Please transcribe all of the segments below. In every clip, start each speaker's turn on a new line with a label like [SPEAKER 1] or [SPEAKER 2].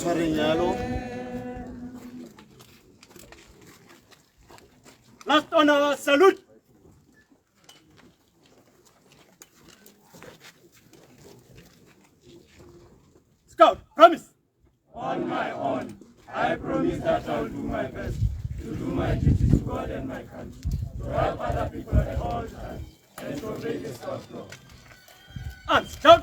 [SPEAKER 1] Tshwareng yalo. Last honor salute. Scout, promise.
[SPEAKER 2] On my own, I promise that I will do my best to do my duty to God and my country, to help other people at all times, and to obey the Scout law.
[SPEAKER 1] Arms down.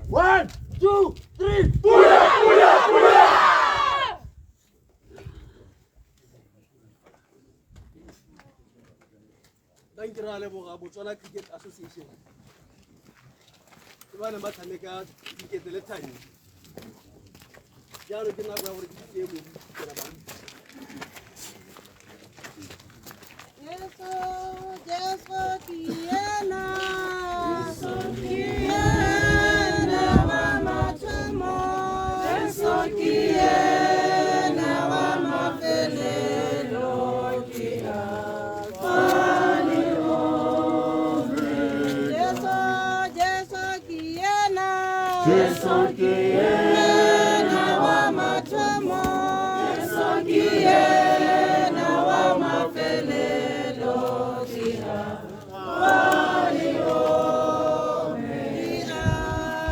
[SPEAKER 3] One, two, three, pula, pula, pula!
[SPEAKER 1] Thank you, Raleboga, Botswana Cricket Association. Ke ba ne ba tshameka cricket le thani. Jaanong ke nako ya gore ke tseye mobu ke ra ba.
[SPEAKER 4] Jesu, Jesu ke yena, Jesu ke yena wa mathomo, Jesu ke yena
[SPEAKER 2] Jesu ke yena wa mathomo, Jesu ke yena wa mafelelo, ke Alfa le Omega.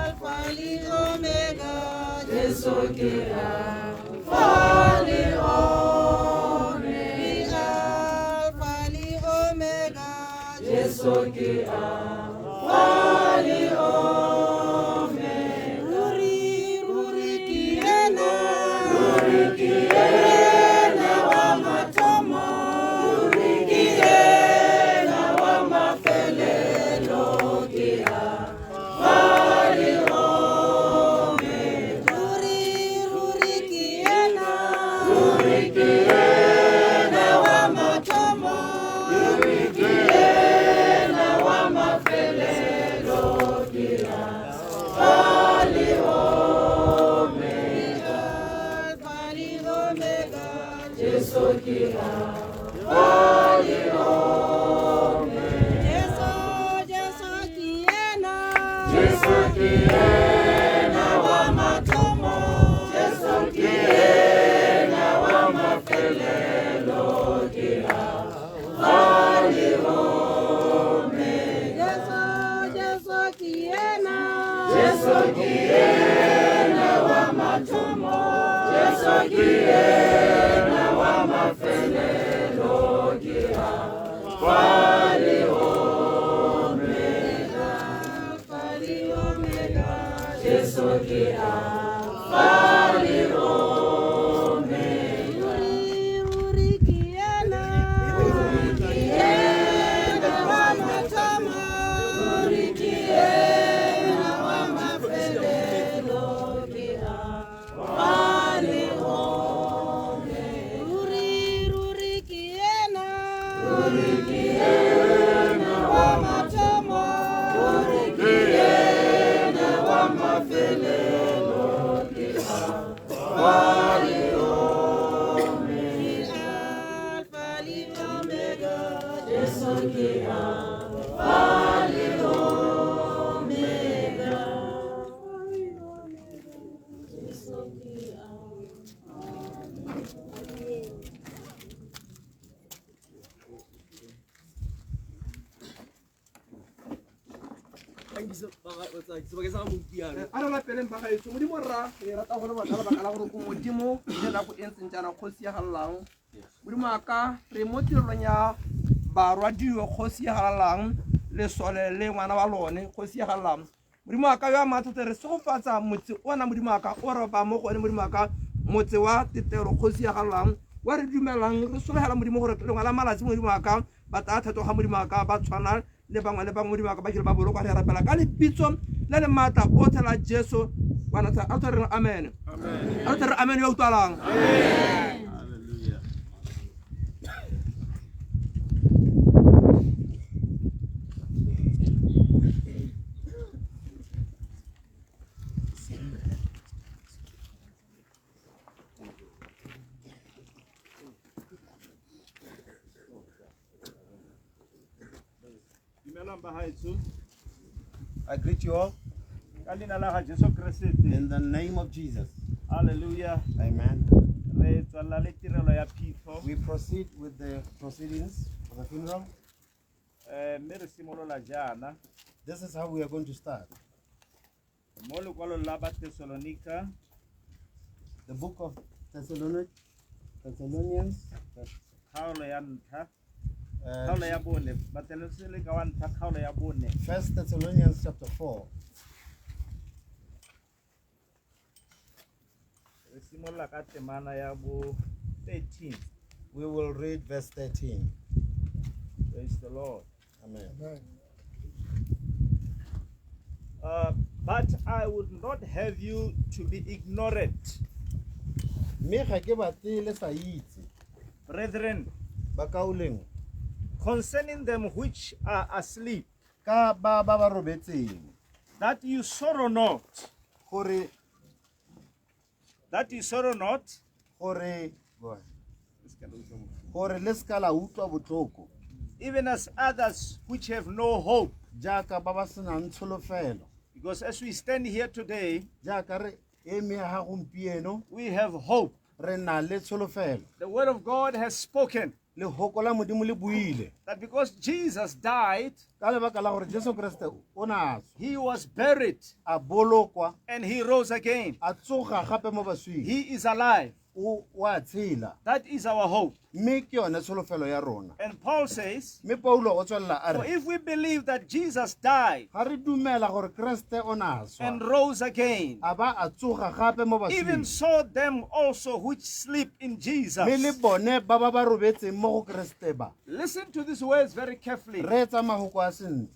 [SPEAKER 2] Alfa le Omega, Jesu ke Alfa le Omega. Alfa le Omega, Jesu ke Alfa le Omega. Ruri, ruri ke yena, ruri ke yena wa mathomo, ruri ke yena wa mafelelo, ke Alfa le Omega. Ruri, ruri ke yena, ruri ke yena wa mathomo, ruri ke yena wa mafelelo, ke Alfa le Omega. Alfa le Omega, Jesu ke Alfa le Omega. Jesu, Jesu ke yena, Jesu ke yena wa mathomo, Jesu ke yena wa mafelelo, ke Alfa le Omega. Jesu, Jesu ke yena, Jesu ke yena wa mathomo, Jesu ke yena wa mafelelo, ke Alfa le Omega. Alfa le Omega, Jesu ke Alfa le Omega. Ruri, ruri ke yena, ruri ke yena wa mathomo, ruri ke yena wa mafelelo, ke Alfa le Omega. Ruri, ruri ke yena, ruri ke yena wa mathomo, ruri ke yena wa mafelelo, ke Alfa le Omega. Alfa le Omega, Jesu ke Alfa le Omega. Jesu ke Alfa.
[SPEAKER 1] Thank you so sebakeng sa ga mopiano.
[SPEAKER 5] A re lapeleng ba gaetsho modimo rra re rata go le botla lebaka la gore ko modimo le nako e ntseng jaana kgosi ya galelang modimo a ka re mo tirelong ya barwadio kgosi ya galelang lesole le ngwana wa lone kgosi ya galelang modimo a ka yo a mathata re segofatsa motse ona modimo a ka o ropa mo go one modimo a ka motse wa tetelo kgosi ya galelang wa re dumelang re solegela modimo gore lengwe la malatsi modimo a ka ba tsaya thato ga modimo a ka ba tshwana le bangwe le bangwe modimo a ka ba kile ba bolokwa re rapela ka lebitso le le maatla otlhe la Jesu wa Natsa a re amen a re amen yo utlwalang.
[SPEAKER 3] Hallelujah.
[SPEAKER 2] Dumelang ba haetsho
[SPEAKER 3] I greet you all
[SPEAKER 2] ka leina la ga Jesu Kriste.
[SPEAKER 3] in the name of Jesus.
[SPEAKER 2] Hallelujah.
[SPEAKER 3] Amen.
[SPEAKER 2] Re tswella le tirelo ya phitlho
[SPEAKER 3] We proceed with the proceedings for the funeral.
[SPEAKER 2] Mme re simolola jaana
[SPEAKER 3] This is how we are going to start.
[SPEAKER 2] mo lekwalong la Bathesalonika
[SPEAKER 3] The book of Thessalonians,
[SPEAKER 2] kgaolo ya ntlha kgaolo ya bone Bathesalonika wa ntlha kgaolo ya bone
[SPEAKER 3] First Thessalonians chapter 4.
[SPEAKER 2] re simolola ka temana ya bo 13.
[SPEAKER 3] We will read verse 13.
[SPEAKER 2] Praise the Lord.
[SPEAKER 3] Amen.
[SPEAKER 2] But I would not have you to be ignorant,
[SPEAKER 3] Mme ga ke batle le sa itse,
[SPEAKER 2] brethren,
[SPEAKER 3] bakaulengwe,
[SPEAKER 2] concerning them which are asleep,
[SPEAKER 3] ka ba ba ba robetseng,
[SPEAKER 2] that you sorrow not,
[SPEAKER 3] gore
[SPEAKER 2] that you sorrow not,
[SPEAKER 3] gore gore le seka la utlwa botlhoko
[SPEAKER 2] even as others which have no hope.
[SPEAKER 3] jaaka ba ba senang tsholofelo.
[SPEAKER 6] Because as we stand here today,
[SPEAKER 3] Jaaka re eme ha gompieno,
[SPEAKER 6] we have hope.
[SPEAKER 3] Re na le tsholofelo.
[SPEAKER 6] The word of God has spoken
[SPEAKER 3] Lehoko la Modimo le buile.
[SPEAKER 6] That because Jesus died,
[SPEAKER 3] Ka lebaka la gore Jesu Kriste o ne a swa,
[SPEAKER 6] he was buried
[SPEAKER 3] a bolokwa,
[SPEAKER 6] and he rose again.
[SPEAKER 3] A tsoga gape mo baswing.
[SPEAKER 6] He is alive.
[SPEAKER 3] O o a tshela.
[SPEAKER 6] That is our hope.
[SPEAKER 3] Mme ke yone tsholofelo ya rona.
[SPEAKER 6] And Paul says,
[SPEAKER 3] Mme Paulo o tswelela a
[SPEAKER 6] for
[SPEAKER 3] re,
[SPEAKER 6] if we believe that Jesus died
[SPEAKER 3] ga re dumela gore Kriste o ne a swa,
[SPEAKER 6] and rose again,
[SPEAKER 3] a ba a tsoga gape mo
[SPEAKER 6] even
[SPEAKER 3] baswing,
[SPEAKER 6] so them also which sleep in Jesus.
[SPEAKER 3] Mme le bone ba ba ba robetseng mo go Kriste ba.
[SPEAKER 6] Listen to these words very carefully.
[SPEAKER 3] Reetsa mahoko a sentle.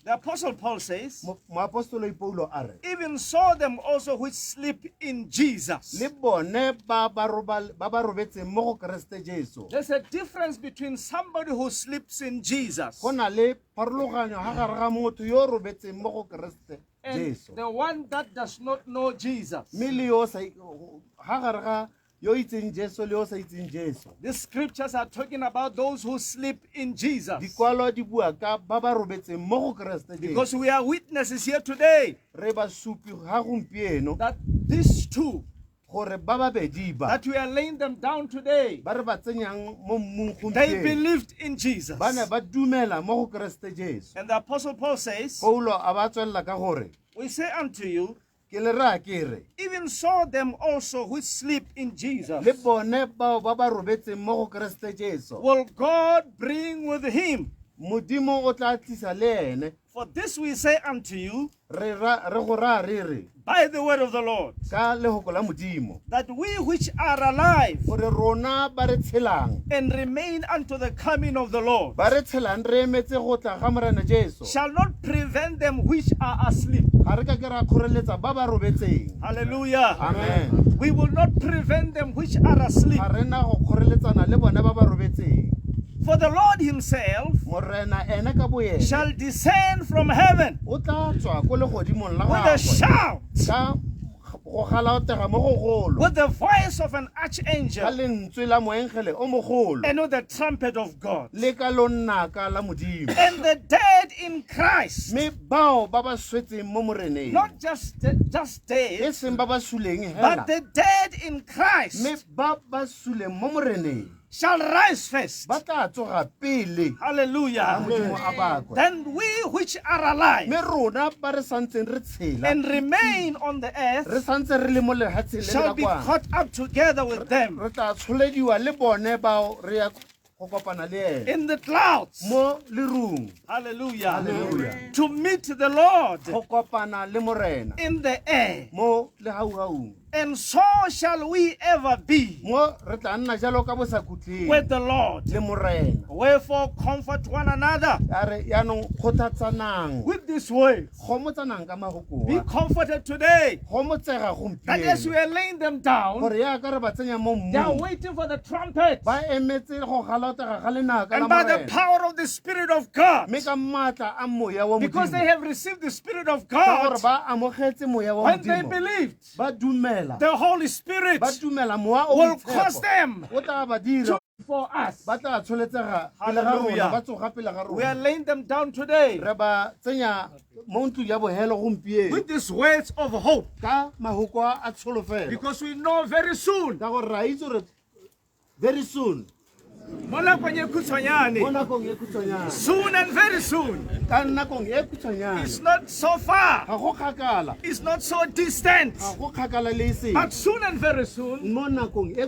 [SPEAKER 6] The Apostle Paul says,
[SPEAKER 3] Moapostoloi Paulo a re,
[SPEAKER 6] even so them also which sleep in Jesus.
[SPEAKER 3] Le bone ba ba ba ba robetseng mo go Kriste Jesu.
[SPEAKER 6] There's a difference between somebody who sleeps in Jesus
[SPEAKER 3] Go na le pharologanyo ha gare ga motho yo o robetseng mo go Kriste
[SPEAKER 6] and
[SPEAKER 3] Jesu
[SPEAKER 6] the one that does not know Jesus.
[SPEAKER 3] Mme le yo o sa ha gare ga yo itseng Jesu le yo o sa itseng Jesu.
[SPEAKER 6] These scriptures are talking about those who sleep in Jesus.
[SPEAKER 3] Dikwalo di bua ka ba ba robetseng mo go Kriste Jesu.
[SPEAKER 6] Because we are witnesses here today
[SPEAKER 3] Re basupi ga gompieno
[SPEAKER 6] that these two,
[SPEAKER 3] gore ba babedi ba
[SPEAKER 6] that we are laying them down today,
[SPEAKER 3] ba re ba tsenyang mo mmung
[SPEAKER 6] they
[SPEAKER 3] gompieno
[SPEAKER 6] believed in Jesus.
[SPEAKER 3] ba ne ba dumela mo go Kriste Jesu.
[SPEAKER 6] And the Apostle Paul says,
[SPEAKER 3] Paulo a ba tswelela ka gore,
[SPEAKER 6] we say unto you,
[SPEAKER 3] ke le raya ke re,
[SPEAKER 6] even so them also which sleep in Jesus
[SPEAKER 3] le bone bao ba ba robetseng mo go Kriste Jesu,
[SPEAKER 6] will God bring with him.
[SPEAKER 3] Modimo o tla tlisa le ene.
[SPEAKER 6] For this we say unto you
[SPEAKER 3] Re ra re go raya re re
[SPEAKER 6] by the word of the Lord,
[SPEAKER 3] ka lehoko la Modimo,
[SPEAKER 6] that we which are alive
[SPEAKER 3] gore rona ba re tshelang
[SPEAKER 6] and remain unto the coming of the Lord
[SPEAKER 3] ba re tshelang re emetse go tla ga Morena Jesu
[SPEAKER 6] shall not prevent them which are asleep.
[SPEAKER 3] Ga re ka ke ra kgoreletsa ba ba robetseng.
[SPEAKER 6] Hallelujah.
[SPEAKER 3] Amen.
[SPEAKER 6] We will not prevent them which are asleep.
[SPEAKER 3] Ga re na go kgoreletsana le bone ba ba robetseng.
[SPEAKER 6] For the Lord himself
[SPEAKER 3] Morena ene ka boene
[SPEAKER 6] shall descend from heaven
[SPEAKER 3] o tla tswa ko legodimong la
[SPEAKER 6] with a
[SPEAKER 3] gagwe
[SPEAKER 6] shout,
[SPEAKER 3] ka go galaotega mo gogolo,
[SPEAKER 6] with the voice of an
[SPEAKER 3] ka
[SPEAKER 6] archangel,
[SPEAKER 3] lentswe la moengele o mogolo,
[SPEAKER 6] and with the trumpet of God.
[SPEAKER 3] Le ka lonnaka la Modimo.
[SPEAKER 6] And the dead in Christ,
[SPEAKER 3] Mme bao ba ba swetseng mo Moreneng,
[SPEAKER 6] not just
[SPEAKER 3] e
[SPEAKER 6] dead,
[SPEAKER 3] seng ba ba suleng hela,
[SPEAKER 6] but the dead in
[SPEAKER 3] mme
[SPEAKER 6] Christ
[SPEAKER 3] ba ba suleng mo Moreneng
[SPEAKER 6] shall rise first.
[SPEAKER 3] ba tla tsoga pele.
[SPEAKER 6] Hallelujah.
[SPEAKER 3] Modimo a bakwe.
[SPEAKER 6] Then we which are alive
[SPEAKER 3] Mme rona ba re santseng re tshela
[SPEAKER 6] and remain on the earth
[SPEAKER 3] re santse re le mo lefatsheng le le
[SPEAKER 6] shall
[SPEAKER 3] ka
[SPEAKER 6] be
[SPEAKER 3] kwano,
[SPEAKER 6] caught up together with them
[SPEAKER 3] re tla tsholediwa le bone bao re ya go kopana le ene
[SPEAKER 6] in the clouds.
[SPEAKER 3] mo lerung.
[SPEAKER 6] Hallelujah.
[SPEAKER 3] Hallelujah.
[SPEAKER 6] To meet the Lord
[SPEAKER 3] Go kopana le Morena
[SPEAKER 6] in the air.
[SPEAKER 3] mo lehauhaung.
[SPEAKER 6] And so shall we ever be
[SPEAKER 3] Mo re tla nna jalo ka bosakhutleng
[SPEAKER 6] with the Lord.
[SPEAKER 3] le Morena.
[SPEAKER 6] Wherefore, comfort one another
[SPEAKER 3] A re yaanong kgothatsanang,
[SPEAKER 6] with this word.
[SPEAKER 3] gomotsanang ka mahoko
[SPEAKER 6] Be
[SPEAKER 3] a.
[SPEAKER 6] comforted today
[SPEAKER 3] Gomotsega
[SPEAKER 6] that as we
[SPEAKER 3] gompieno
[SPEAKER 6] are laying them down,
[SPEAKER 3] gore yaka re ba tsenya mo
[SPEAKER 6] they are
[SPEAKER 3] mmung,
[SPEAKER 6] waiting for the trumpet.
[SPEAKER 3] ba emetse go galaotega ga lenaka la
[SPEAKER 6] And by the
[SPEAKER 3] Morena,
[SPEAKER 6] power of the Spirit of God,
[SPEAKER 3] mme ka maatla a moya wa
[SPEAKER 6] because they
[SPEAKER 3] Modimo,
[SPEAKER 6] have received the Spirit of
[SPEAKER 3] ka gore
[SPEAKER 6] God
[SPEAKER 3] ba amogetse moya wa
[SPEAKER 6] when they
[SPEAKER 3] Modimo,
[SPEAKER 6] believed,
[SPEAKER 3] ba dumela
[SPEAKER 6] the Holy Spirit
[SPEAKER 3] ba dumela mowa o
[SPEAKER 6] will
[SPEAKER 3] Boitshepo
[SPEAKER 6] cause them
[SPEAKER 3] o tla ba dira
[SPEAKER 6] for us.
[SPEAKER 3] Ba tla tsholetsega pele ga rona,
[SPEAKER 6] Hallelujah.
[SPEAKER 3] ba tsoga pele ga
[SPEAKER 6] We are
[SPEAKER 3] rona.
[SPEAKER 6] laying them down today
[SPEAKER 3] Re ba tsenya mo ntlong ya bohelo gompieno
[SPEAKER 6] with these words of hope
[SPEAKER 3] ka mahoko a a tsholofelo,
[SPEAKER 6] because we know very soon,
[SPEAKER 3] ka gore ra itse gore very soon,
[SPEAKER 6] mo nakong e khutshwanyane,
[SPEAKER 3] mo nakong e khutshwanyane,
[SPEAKER 6] soon and very soon,
[SPEAKER 3] ka nakong e khutshwanyane,
[SPEAKER 6] it's not so far,
[SPEAKER 3] ga go kgakala,
[SPEAKER 6] it's not so distant,
[SPEAKER 3] ga go kgakala le e seng,
[SPEAKER 6] but soon and very soon,
[SPEAKER 3] mo nakong e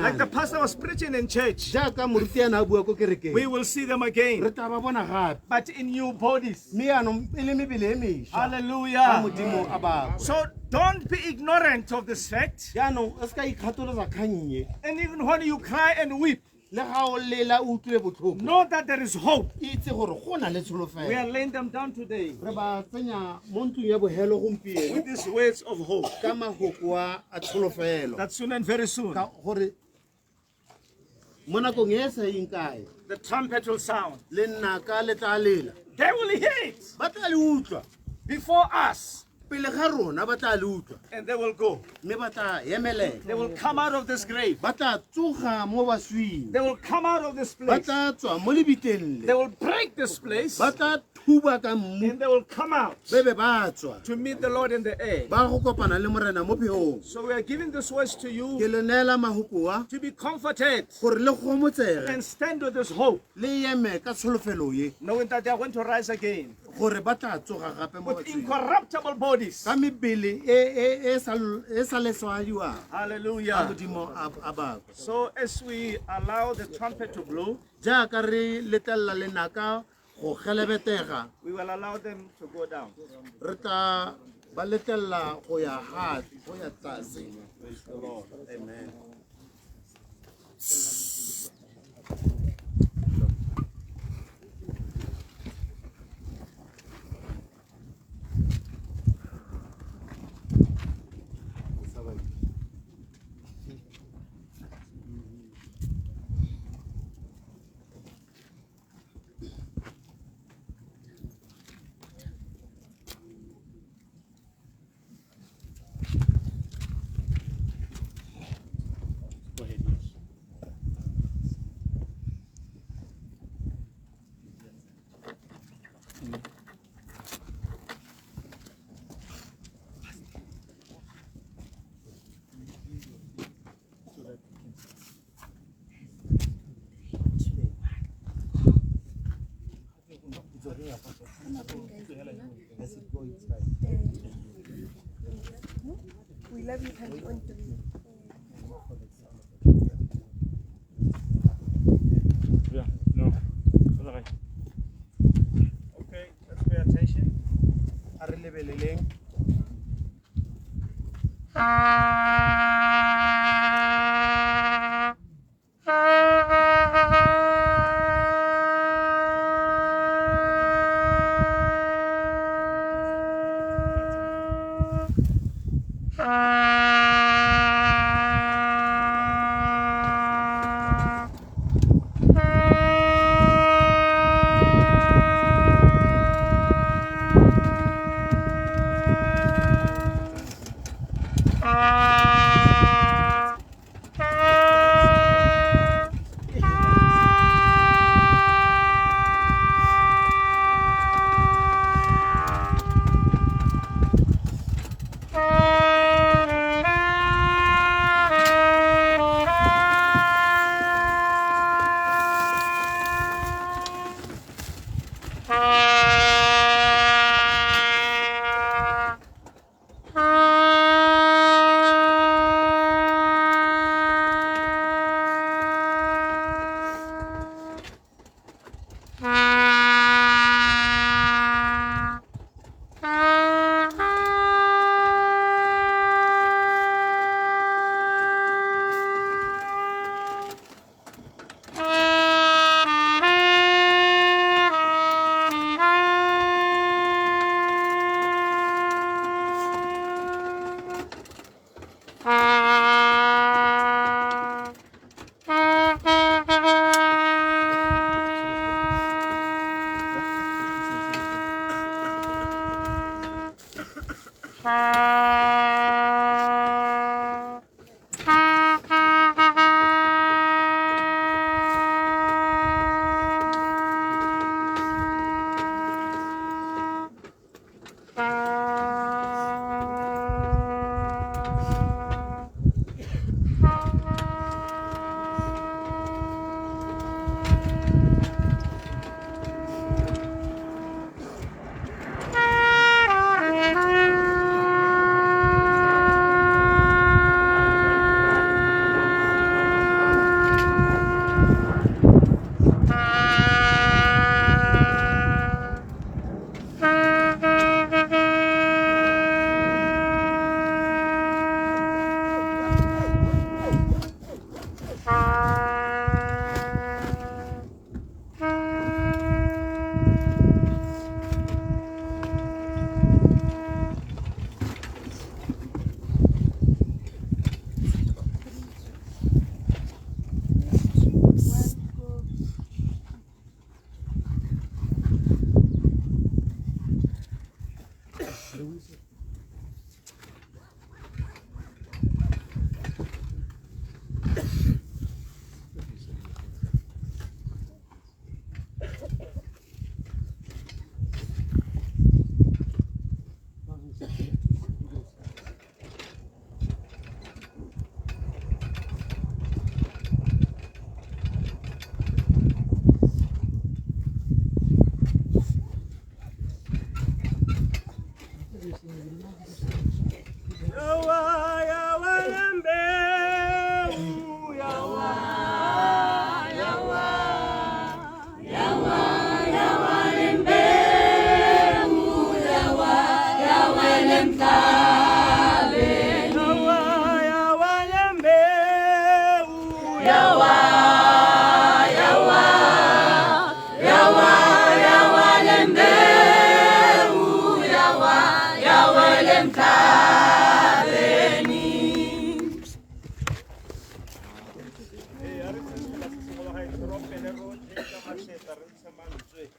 [SPEAKER 6] like the
[SPEAKER 3] khutshwanyane,
[SPEAKER 6] pastor was preaching in church,
[SPEAKER 3] jaaka moruti ana a bua ko
[SPEAKER 6] we
[SPEAKER 3] kerekeng,
[SPEAKER 6] will see them
[SPEAKER 3] re
[SPEAKER 6] again,
[SPEAKER 3] tla ba bona gape,
[SPEAKER 6] but in new bodies.
[SPEAKER 3] Mme yaanong e le mebele e mešwa. Ka
[SPEAKER 6] Hallelujah.
[SPEAKER 3] Modimo a bakwe.
[SPEAKER 6] So don't be ignorant of this fact.
[SPEAKER 3] Jaanong o se ka ikgatholosa kgannye.
[SPEAKER 6] And even when you cry and weep,
[SPEAKER 3] Le ga o lela o utlwile botlhoko,
[SPEAKER 6] know that there is hope.
[SPEAKER 3] Itse gore go na le
[SPEAKER 6] We are
[SPEAKER 3] tsholofelo.
[SPEAKER 6] laying them down today
[SPEAKER 3] Re ba tsenya mo ntlong ya bohelo gompieno
[SPEAKER 6] with these words of hope
[SPEAKER 3] ka mahoko a a tsholofelo,
[SPEAKER 6] that soon and very soon
[SPEAKER 3] ka gore mo nakong e e sa yeng kae
[SPEAKER 6] the trumpet will sound.
[SPEAKER 3] Le nnaka le tla lela.
[SPEAKER 6] They will hear it
[SPEAKER 3] Ba tla le utlwa
[SPEAKER 6] before us.
[SPEAKER 3] Pele ga rona ba tla le utlwa.
[SPEAKER 6] And they will go.
[SPEAKER 3] Mme ba tla emelela.
[SPEAKER 6] They will come out of this grave.
[SPEAKER 3] Ba tla tsoga mo baswing.
[SPEAKER 6] They will come out of this
[SPEAKER 3] Ba
[SPEAKER 6] place.
[SPEAKER 3] tla tswa mo lebitleng
[SPEAKER 6] They
[SPEAKER 3] le.
[SPEAKER 6] will break this place.
[SPEAKER 3] Ba tla thuba ka mmu.
[SPEAKER 6] And they will come out
[SPEAKER 3] Be be ba tswa.
[SPEAKER 6] to meet the Lord in the air.
[SPEAKER 3] Ba go kopana le morena mo pheong.
[SPEAKER 6] So we are giving this words to
[SPEAKER 3] Ke
[SPEAKER 6] you
[SPEAKER 3] le neela mahoko a
[SPEAKER 6] to be comforted
[SPEAKER 3] gore le gomotsege
[SPEAKER 6] and stand with this hope,
[SPEAKER 3] le eme ka tsholofelo ye
[SPEAKER 6] knowing that they are going to rise again
[SPEAKER 3] gore ba tla tsoga gape mo
[SPEAKER 6] with
[SPEAKER 3] baswing.
[SPEAKER 6] incorruptible bodies.
[SPEAKER 3] Ka mebele e e sa leswadiwang. A
[SPEAKER 6] Hallelujah.
[SPEAKER 3] Modimo a bakwe.
[SPEAKER 6] So as we allow the trumpet to blow,
[SPEAKER 3] Jaaka re letlelela lenaka go gelebetega,
[SPEAKER 6] we will allow them to go down.
[SPEAKER 3] Re tla ba letlelela go ya ga go ya tlase. Amen.
[SPEAKER 2] Go ahead, yes.
[SPEAKER 4] We love you, country on three.
[SPEAKER 2] Yeah, no.
[SPEAKER 6] Okay, let's pay attention.
[SPEAKER 3] A re lebeleleng.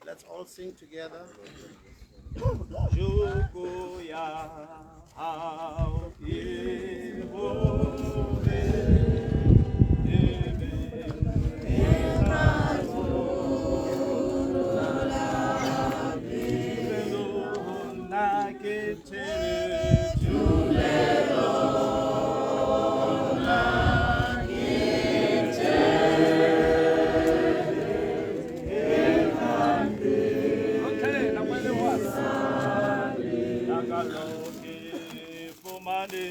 [SPEAKER 3] Let's all sing together.
[SPEAKER 6] Joko ya hao e bobe, e be, e na ke tere
[SPEAKER 5] Okay, nako e le one.
[SPEAKER 2] Nyakalo ke fumane.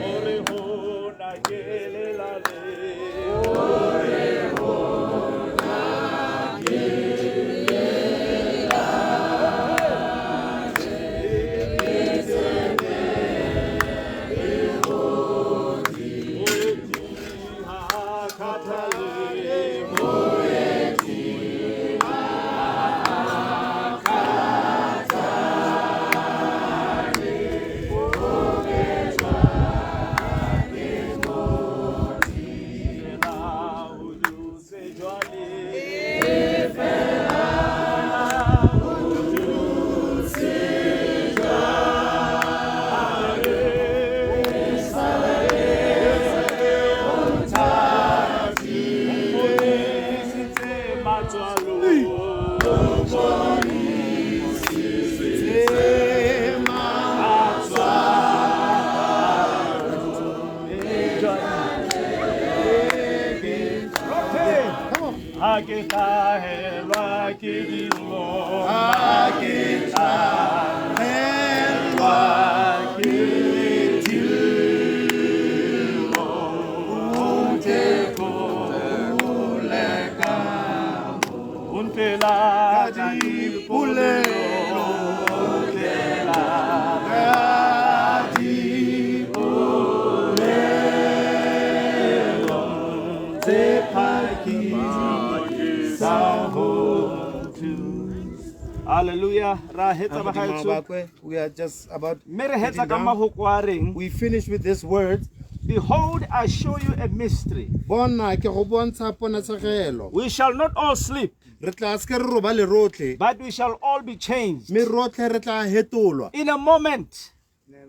[SPEAKER 2] Ore ho na ke le la le. Ha khathale. Fela o dutse jwale. Fodisitse matswalo. Ha ke hlahelwa ke dillo,
[SPEAKER 3] Ha ke hlahelwa
[SPEAKER 2] ke dillo, o ntlela
[SPEAKER 3] ka dipolelo,
[SPEAKER 2] o ntlela
[SPEAKER 3] ka dipolelo
[SPEAKER 2] tse phakisang ho thusa.
[SPEAKER 6] Hallelujah. Ra hetsa bagaetsho.
[SPEAKER 3] We are just about
[SPEAKER 6] Mme re hetsa
[SPEAKER 3] getting
[SPEAKER 6] ka
[SPEAKER 3] down.
[SPEAKER 6] mahoko a reng,
[SPEAKER 3] We finish with this word.
[SPEAKER 6] Behold, I show you a mystery.
[SPEAKER 3] Bona ke go bontsha ponatshegelo.
[SPEAKER 6] We shall not all sleep,
[SPEAKER 3] Re tla se ke re robale rotlhe,
[SPEAKER 6] but we shall all be changed.
[SPEAKER 3] mme rotlhe re tla hetolwa
[SPEAKER 6] In a moment,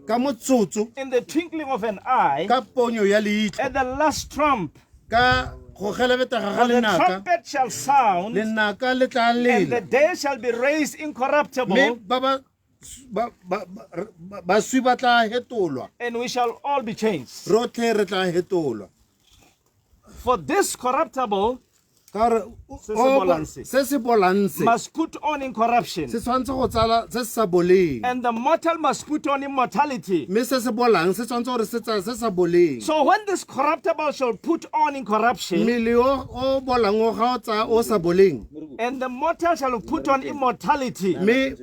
[SPEAKER 3] ka motsotso,
[SPEAKER 6] in the twinkling of an eye,
[SPEAKER 3] ka ponyo ya leitlho,
[SPEAKER 6] at the last trump,
[SPEAKER 3] ka go gelebetega ga
[SPEAKER 6] for the
[SPEAKER 3] lenaka,
[SPEAKER 6] trumpet shall sound,
[SPEAKER 3] lenaka le tla
[SPEAKER 6] and the
[SPEAKER 3] lela,
[SPEAKER 6] dead shall be raised
[SPEAKER 3] mme
[SPEAKER 6] incorruptible,
[SPEAKER 3] ba ba baswi ba tla hetolwa,
[SPEAKER 6] and we shall all be changed.
[SPEAKER 3] rotlhe re tla hetolwa.
[SPEAKER 6] For this corruptible
[SPEAKER 3] Ka gore
[SPEAKER 6] Se se bolang se.
[SPEAKER 3] se se bolang se
[SPEAKER 6] must put on incorruption,
[SPEAKER 3] se tshwanetse go tsala se se sa boleng,
[SPEAKER 6] and the mortal must put on immortality.
[SPEAKER 3] mme se se bolang se tshwanetse gore se tsale se sa boleng.
[SPEAKER 6] So when this corruptible shall put on incorruption,
[SPEAKER 3] Mmele o o bolang o ga o tsaya o sa boleng,
[SPEAKER 6] and the mortal shall put on immortality,
[SPEAKER 3] mme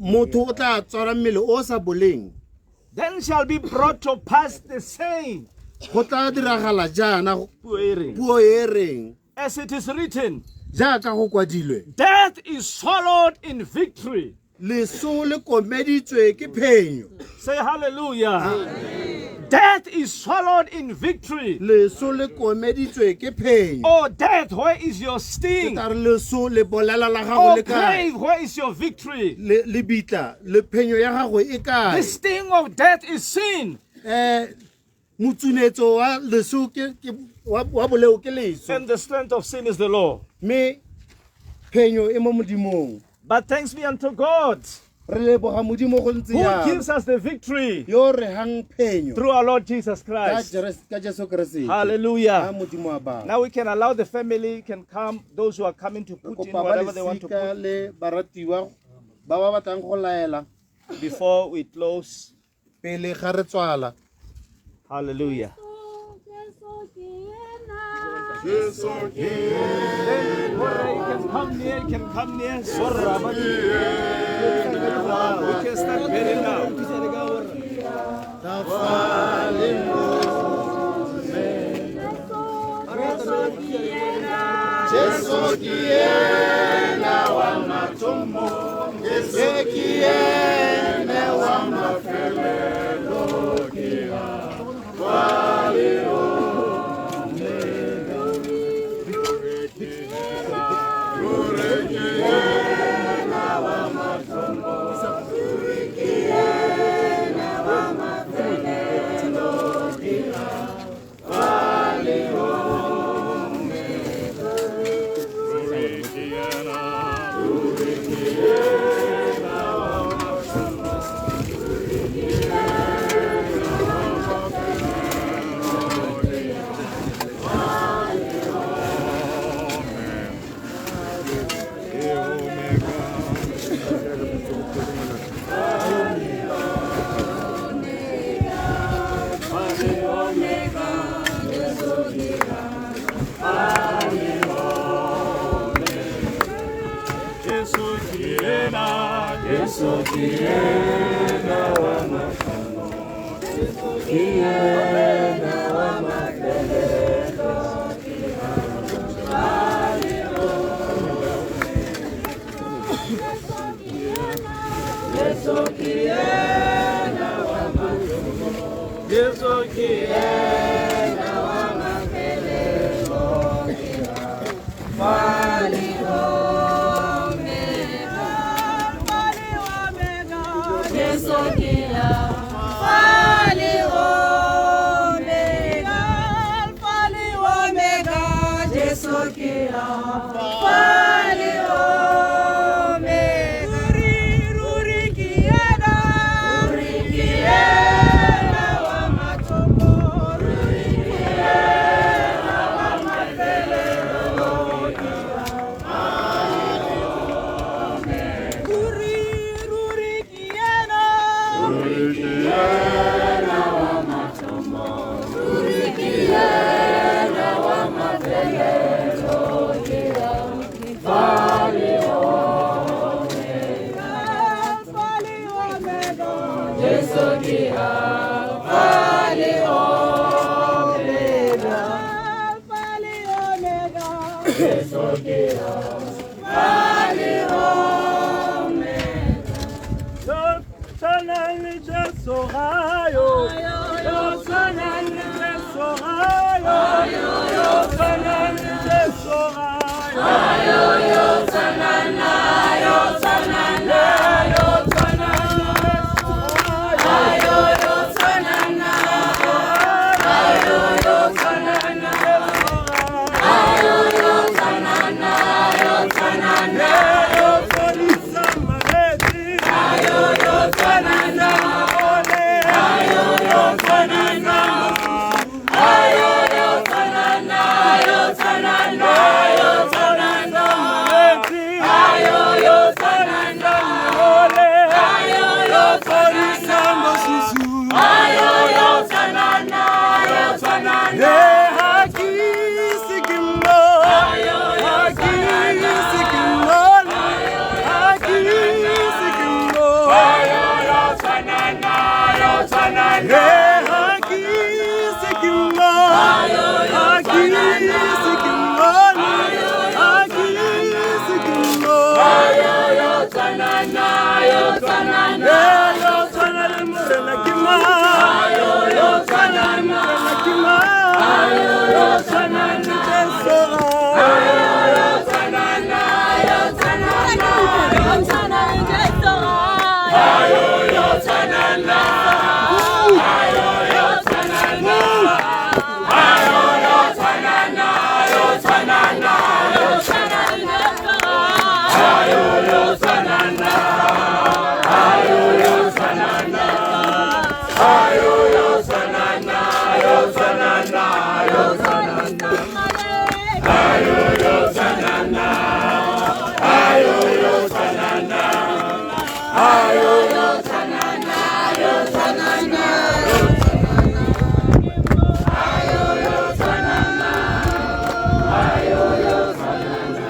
[SPEAKER 3] motho o tla tswala mmele o sa boleng,
[SPEAKER 6] then shall be brought to pass the saying,
[SPEAKER 3] go tla diragala jaana
[SPEAKER 6] puo e reng,
[SPEAKER 3] puo e reng
[SPEAKER 6] as it is written,
[SPEAKER 3] jaaka go kwadilwe,
[SPEAKER 6] death is swallowed in victory.
[SPEAKER 3] leso le komeditswe ke phenyo.
[SPEAKER 6] Say hallelujah. Death is swallowed in victory.
[SPEAKER 3] Leso le komeditswe ke phenyo.
[SPEAKER 6] Oh, death, where is your
[SPEAKER 3] Ke
[SPEAKER 6] sting?
[SPEAKER 3] tla re leso le bolela la gago
[SPEAKER 6] Oh,
[SPEAKER 3] le kae?
[SPEAKER 6] grave, where is your victory?
[SPEAKER 3] Lebitla le phenyo ya gago e
[SPEAKER 6] The
[SPEAKER 3] kae?
[SPEAKER 6] sting of death is sin,
[SPEAKER 3] Motsunetso wa leso ke wa boleo ke leso.
[SPEAKER 6] And the strength of sin is the law.
[SPEAKER 3] Mme phenyo e mo modimong.
[SPEAKER 6] But thanks be unto God
[SPEAKER 3] Re leboga modimo go ntse
[SPEAKER 6] who
[SPEAKER 3] jalo.
[SPEAKER 6] gives us the victory
[SPEAKER 3] Yo re hang phenyo
[SPEAKER 6] through our Lord Jesus
[SPEAKER 3] ka
[SPEAKER 6] Christ.
[SPEAKER 3] Jesu- ka Jesu Keresete. A
[SPEAKER 6] Hallelujah.
[SPEAKER 3] modimo a ba.
[SPEAKER 6] Now we can allow the family can come, those who are coming to
[SPEAKER 3] Re
[SPEAKER 6] put in
[SPEAKER 3] kopa ba
[SPEAKER 6] whatever they want to
[SPEAKER 3] lesika
[SPEAKER 6] put
[SPEAKER 3] le baratiwa ba ba batlang go laela
[SPEAKER 6] before we close.
[SPEAKER 3] pele ga re tswala.
[SPEAKER 6] Hallelujah.
[SPEAKER 2] Jesu ke
[SPEAKER 6] Then you can come near, you can come near. Sorry, we can start burying now.
[SPEAKER 3] Jesu ke yena wa mathomo, Jesu ke yena wa mafelelo, ke a wa le omega.
[SPEAKER 2] Ruri ke yena wa mathomo, ruri ke yena wa mafelelo, ke a wa le omega. Ruri ke yena, ruri ke yena wa mathomo, ruri ke yena wa mafelelo, ke a wa le omega. Jesu ke yena wa mathomo, Jesu ke yena wa mafelelo, ke a wa le Jesu ke yena wa mathomo, Jesu ke yena wa mafelelo, ke a wa le omega.
[SPEAKER 7] Jesu ke Alpha le Omega, Alpha le Omega, Jesu ke Alpha le Omega. Ruri ke yena, ruri ke yena wa mathomo, ruri ke yena wa mafelelo, ke Ruri, ruri ke yena,
[SPEAKER 2] Ruri ke yena wa mathomo, ruri ke yena wa mafelelo, ke Alpha le Omega.
[SPEAKER 7] Alpha le Omega, Jesu ke Alpha le Omega, Alpha le Omega, Jesu ke Alpha le Omega.
[SPEAKER 6] Tshwana le Jesu ga yo. Yo tshwana le Jesu ga yo. Yo tshwana le Jesu ga yo.
[SPEAKER 7] Yo tshwana na, yo tshwana na, yo tshwana na. Yo yo tshwana na, yo yo tshwana na, yo yo tshwana na, yo tshwana na.
[SPEAKER 6] Yo fodisa malwetse.
[SPEAKER 7] Yo yo tshwana na,
[SPEAKER 6] Ole.
[SPEAKER 7] yo yo
[SPEAKER 2] Ayo yo tshwanana, yo tshwanana, yo tshwanana. Ayo yo tshwanana, ayo yo tshwanana, ayo yo tshwanana, yo tshwanana, yo tshwanana. Ayo yo tshwanana, ayo yo tshwanana,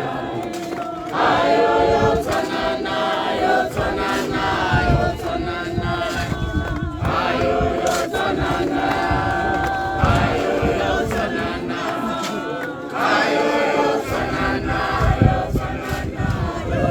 [SPEAKER 2] ayo yo tshwanana, yo tshwanana, yo tshwanana. Ayo yo tshwanana, ayo yo tshwanana, ayo yo tshwanana, yo tshwanana, yo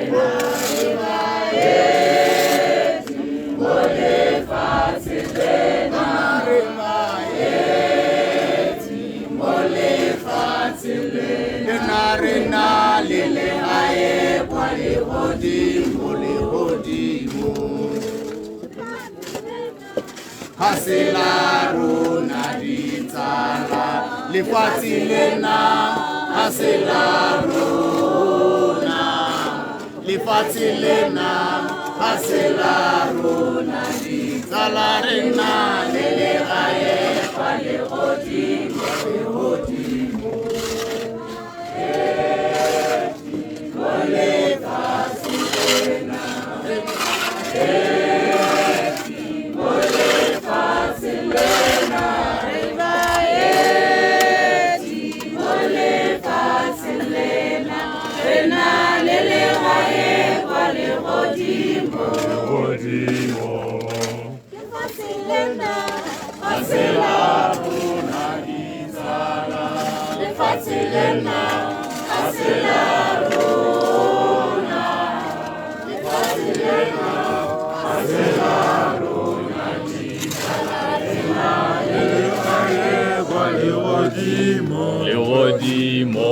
[SPEAKER 7] Tshwanana.
[SPEAKER 3] ga se la rona ditsala lefatshe lena ga se la rona lefatshe lena ga se la rona ditsala re na le legae kwa legodimo legodimo mo lefatshe lena mo lefatshe lena
[SPEAKER 7] re baeti mo lefatshe lena re na le legae kwa legodimo
[SPEAKER 2] legodimo
[SPEAKER 7] lefatshe lena
[SPEAKER 3] ga se la rona ditsala
[SPEAKER 7] lefatshe lena ga se la rona
[SPEAKER 3] lefatshe lena ga se la rona ditsala re na le legae kwa legodimo
[SPEAKER 2] legodimo.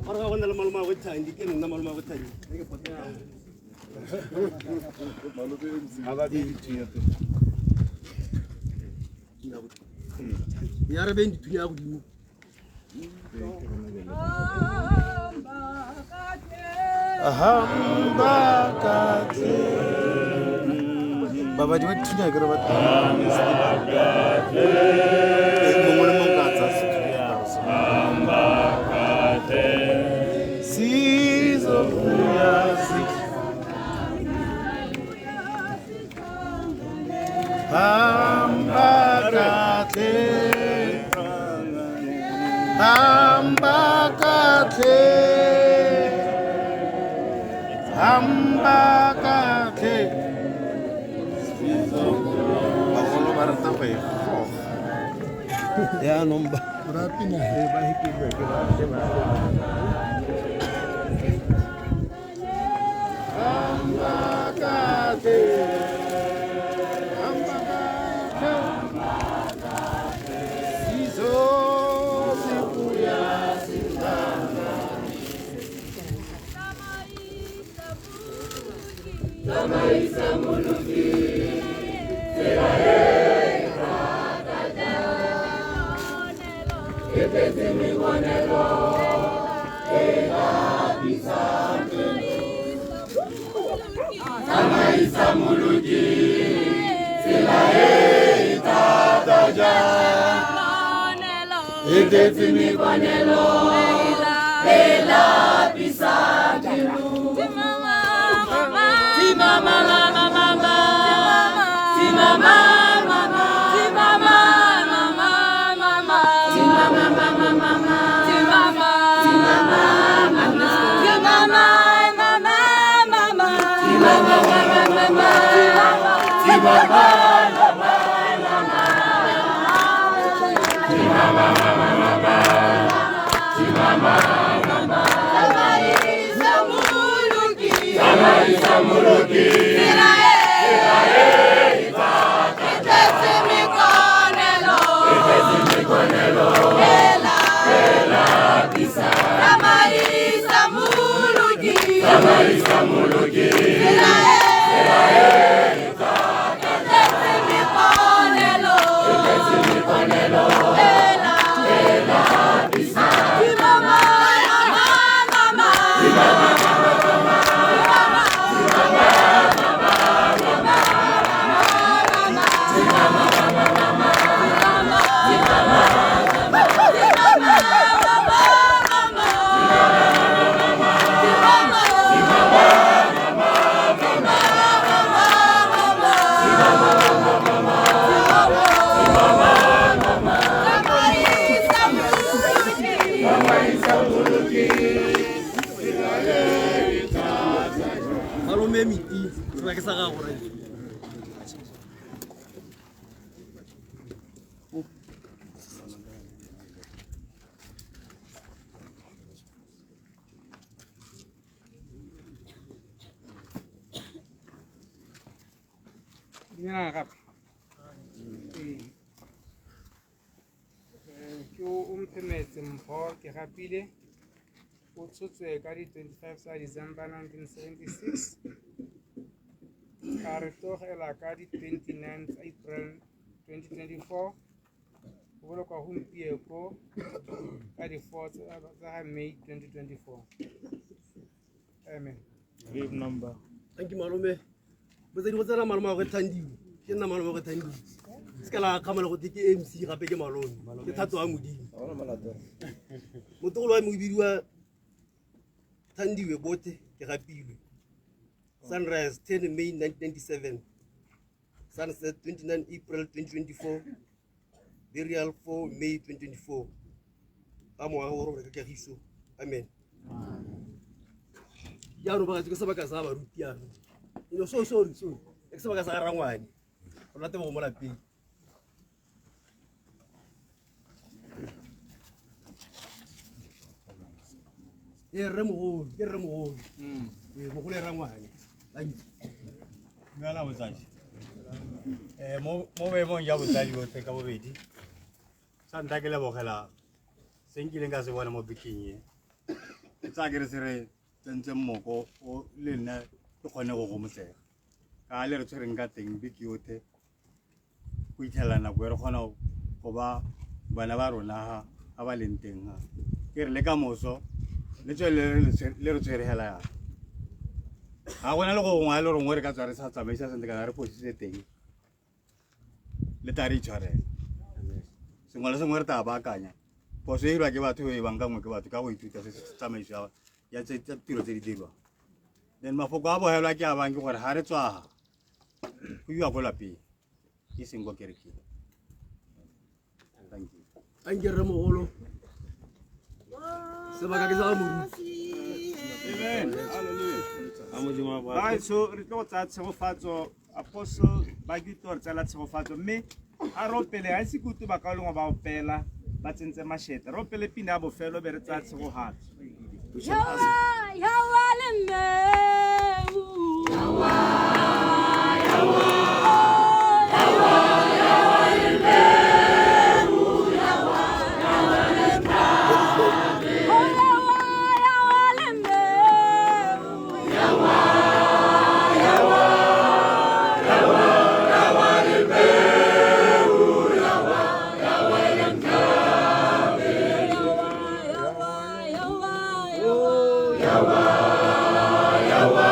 [SPEAKER 1] Gore ga go na le malome a go Thandi, ke nna malome a go Thandi. Ke potla. Ya re beng dithunya godimo.
[SPEAKER 3] Hamba kahle. Babadi ba dithunya ke re ba mongwe le mongwe ka tsaya sethunya. Sizobuya hamba kahle. Hamba kahle. Hamba kahle. Bagolo ba rata go e goga.
[SPEAKER 1] Jaanong ba
[SPEAKER 3] Hamba kahle. Hamba kahle. Sizobuya
[SPEAKER 7] Tsamaisa moloki, tsela e thata e tletse mekonelo e lapisang pelo. Tsamaisa moloki, tsela e thata jang, e tletse mekonelo e lapisang pelo. Mama, mama, mama, si mama, mama, si mama, mama, mama, si mama, mama, mama, si mama, si mama, mama, si mama, mama, mama, si mama, mama, mama, si mama, mama, mama, si mama, mama, mama, si mama, mama. Tsamaisa moloki, tsamaisa moloki, tsela e thata, e tletse mekonelo, e tletse mekonelo, e lapisang. Tsamaisa moloki, tsamaisa moloki, tsela e thata, e tletse mekonelo, e tletse mekonelo, e lapisang. Mama, mama, mama, mama,
[SPEAKER 1] Malome meti sebaka sa gago re.
[SPEAKER 8] Dumelang gape. Ke o Mphemetse Mpho ke gapile o tshotswe ka di 25 tsa December 1976 ka re tlogela ka di 29 tsa April 2024 o bolokwa gompieko ka di 4 tsa ga May 2024. Amen.
[SPEAKER 2] Grave number.
[SPEAKER 1] Thank you malome. Botsadi go tsena malome wa go Thandiwe. Ke nna malome wa go Thandiwe. Se ka la kgamela go te ke MC gape ke malome. Ke thato wa Modimo. Motogolo wa me o bidiwa Thandiwe Bote ke gapilwe. Sunrise 10 May 1997. Sunset 29 April 2024. Burial 4 May 2024. Ka moago o robale ka kagiso. Amen. Jaanong ba ke sebaka sa baruti jaanong. You know, so sorry, sorry. Ke sebaka sa rangwane. Go rate go mo lapeng. E rre mogolo, ke rre mogolo. E mogolo e rangwane. Thank you.
[SPEAKER 2] Dumela motsadi. Mo boemong ja botsadi botlhe ka bobedi. Sa ntlha ke lebogela se nkileng ka se bona mo bekeng e. Ke tsaya ke re se re tsentse mmoko o le nna Ke kgone go gomotsega ka le re tshwereng ka teng beke yotlhe go itlhela nako e re kgona go ba bana ba rona ha ga ba leng teng ha ke re le ka moso le tswelele le re tshwere hela yana. Ga gona le go gongwe a le rongwe re ka tswa re sa tsamaisa sentle kana re fositse teng le tla re itshwarela. Sengwe le sengwe re tla baakanya. Phoso e irwa ke batho e bankangwe ke batho ka go ithuta se se tsamaiso ya tse tiro tse di dirwang. Then mafoko a bohelwa ke a bang ke gore ga re tswaga go iwa ko lapeng e seng ko kerekeng. Thank you.
[SPEAKER 1] Thank you rremogolo. Sebaka ke sa ga moruti.
[SPEAKER 6] Amen. Hallelujah. Bagaetsho re tlo go tsaya tshegofatso apostle ba ke tlo re tsela tshegofatso mme a re opele ga ise ke utlwe bakaulengwe ba opela ba tsentse mashete re opele pina ya bofelo be re tsaya tshegofatso.
[SPEAKER 7] Yawa, yawa le meu. Yawa, yawa, yawa, yawa le meu. Yawa, yawa le thabe. Oh, yawa, yawa le meu. Yawa, yawa, yawa, yawa le meu. Yawa, yawa le thabe. Yawa, yawa, yawa, yawa. Yawa, yawa,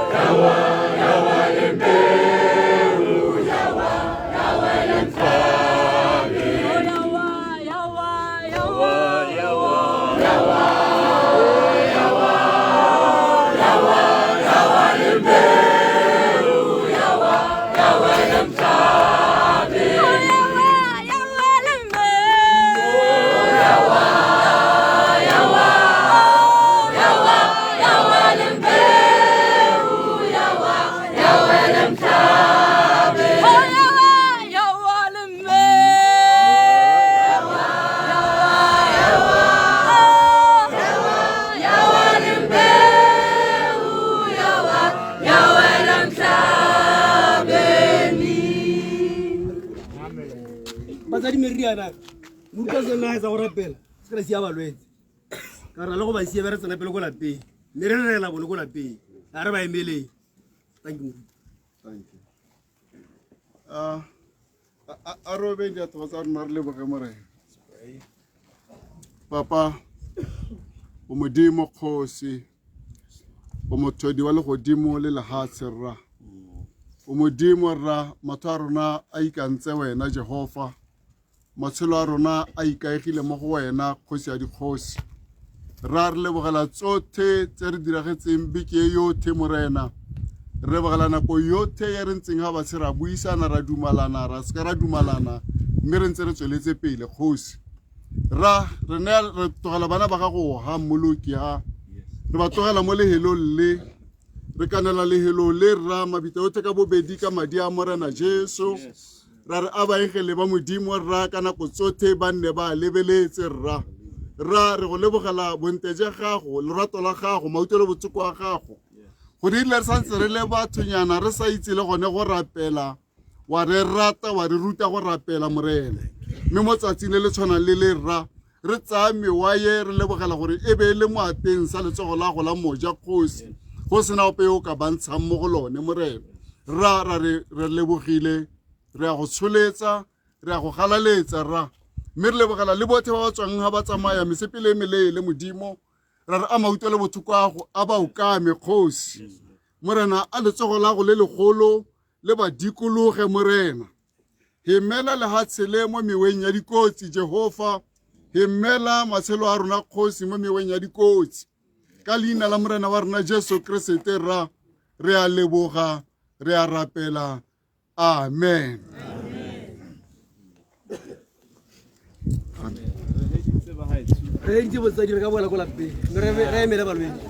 [SPEAKER 7] yawa, yawa le meu. Yawa, yawa le thabe. Oh, yawa, yawa, yawa, yawa. Yawa, yawa, yawa, yawa le meu. Yawa, yawa le thabe. Oh, yawa, yawa le meu. Yawa, yawa, yawa, yawa le meu. Yawa, yawa le thabe. Oh, yawa, yawa le meu. Yawa, yawa, yawa, yawa le meu. Yawa, yawa le thabeni.
[SPEAKER 1] Batsadi meriana moruti a sena etsa go rapela se re sia balwetse ka ra le go ba sia ba re tsena pele ko lapeng mme re rela bone ko lapeng ga re ba emeleng. Thank you moruti.
[SPEAKER 3] Thank you. A re obeng diathogo tsa rona re leboge Morena. Papa, o Modimo kgosi, o mothodi wa legodimo le lehatshe rra. O Modimo rra, matho a rona a ikantse wena Jehova. Matshelo a rona a ikaegile mo go wena kgosi ya dikgosi. Ra re lebogela tsothe tse re diragetseng beke e yothe Morena. Re lebogela nako yothe e re ntseng ga batshe ra buisana ra dumalana ra seka ra dumalana mme re ntse re tsweletse pele kgosi. Ra re nea re tlogela bana ba gago ha mmoloki ha re ba tlogela mo lehelong le re kanela lehelo le rra mabitla otlhe ka bobedi ka madi a Morena Jesu. Ra re a baengele ba Modimo rra ka nako tsothe ba nne ba lebeletse rra. Rra re go lebogela bontle ja gago, lorato la gago, mautlwelo botlhoko a gago. Go dirile re santse re le bathonyana re sa itse le gone go rapela, wa re rata wa re ruta go rapela Morena. Mme mo tsatsing le le tshwanang le le rra re tsaya mewa ye re lebogela gore e be e le mo ateng sa letsogo la go la moja kgosi go sena ope yo o ka bantshang mo go lone Morena. Rra ra re re lebogile, re ya go tsholetsa, re ya go galaletsa rra. Mme re lebogela le botlhe ba ba tswang ga ba tsamaya mesepele e meleele Modimo. Ra re a mautlwelo botlhoko a go a ba okame kgosi. Morena a letsogo la go le legolo le ba dikologe Morena. Hemela lehatshe le mo meweng ya dikotsi Jehova. Hemela matshelo a rona kgosi mo meweng ya dikotsi. Ka leina la Morena wa rona Jesu Keresete rra re a leboga, re a rapela. Amen.
[SPEAKER 1] Re editse botsadi re ka boela ko lapeng mme re emele balwetse.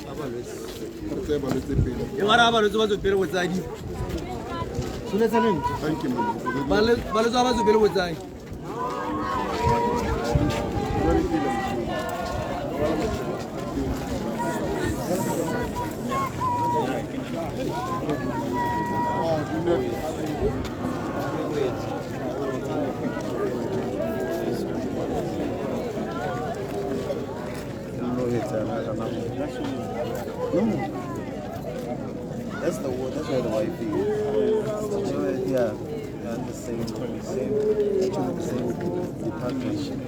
[SPEAKER 3] Re tseye balwetse pele.
[SPEAKER 1] E ba raya balwetse ba tswe pele botsadi.
[SPEAKER 3] Thank you, Mama.
[SPEAKER 1] Balwetse ba ba tswe pele botsadi.
[SPEAKER 3] No.
[SPEAKER 9] That's the that's where the wife is. Yeah, they're in the same, same, actually the same department.